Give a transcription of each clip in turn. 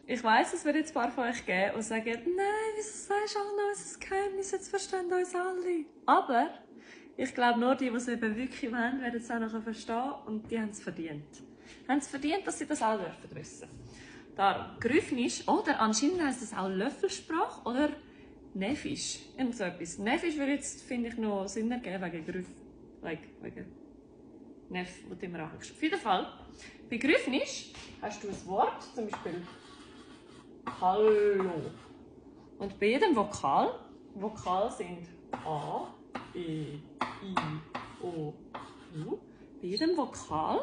Ich weiss, es wird jetzt ein paar von euch geben und sagen, nein, wieso sagst du auch noch unser Geheimnis, jetzt verstehen uns alle. Aber ich glaube, nur die es eben wirklich wollen, werden es auch noch verstehen und die haben es verdient. Haben es verdient, dass sie das auch dürfen wissen. Darum, Grüfnisch, oder anscheinend heisst es auch Löffelsprache oder Nefisch. Irgend so etwas. Nefisch würde jetzt, finde ich, noch Sinn ergeben wegen Grüf. Wegen Nef, wo du immer anhängst. Auf jeden Fall, bei Grüfnisch hast du ein Wort, zum Beispiel Hallo. Und bei jedem Vokal sind A, E, I, O, U. Bei jedem Vokal,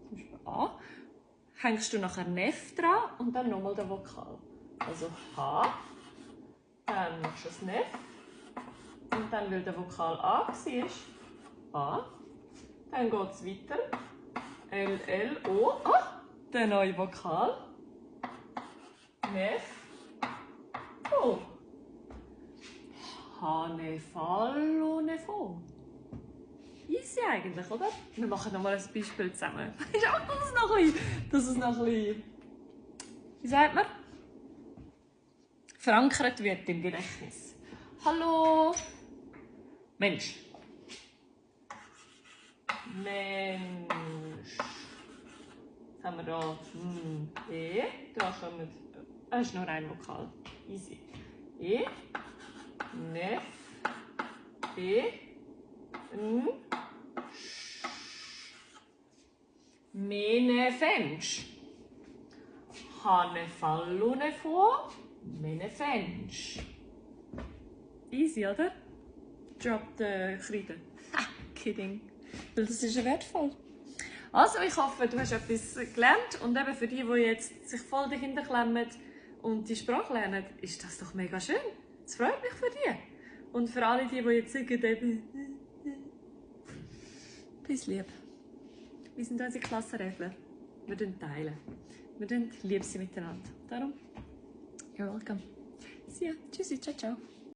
zum Beispiel A, hängst du nachher Nef dran und dann nochmal den Vokal. Also H, dann machst du das Nef und dann, weil der Vokal A war, A. Dann geht es weiter. L, L, O. Ah, der neue Vokal. Nef, O. Hanefallo, Nefo. Easy eigentlich, oder? Wir machen nochmal ein Beispiel zusammen. Ich auch, dass es noch ein bisschen, wie sagt man? Verankert wird im Gedächtnis. Hallo, Mensch. Mensch. Jetzt haben wir hier E. Da kommt, das ist nur ein Vokal. Easy. E. Nef. E. N. Menefensch. Hanefallune vor. Menefensch. Easy, oder? Drop the Kreide. Ha, kidding. Weil das ist ja wertvoll. Also, ich hoffe, du hast etwas gelernt und eben für die, die jetzt sich voll dahinter klemmen und die Sprache lernen, ist das doch mega schön. Es freut mich für die. Und für alle die jetzt sagen, eben, bis lieb. Wir sind unsere Klassenregler. Wir teilen. Wir lieben sie miteinander. Darum, you're welcome. See ya. Tschüssi, ciao, ciao.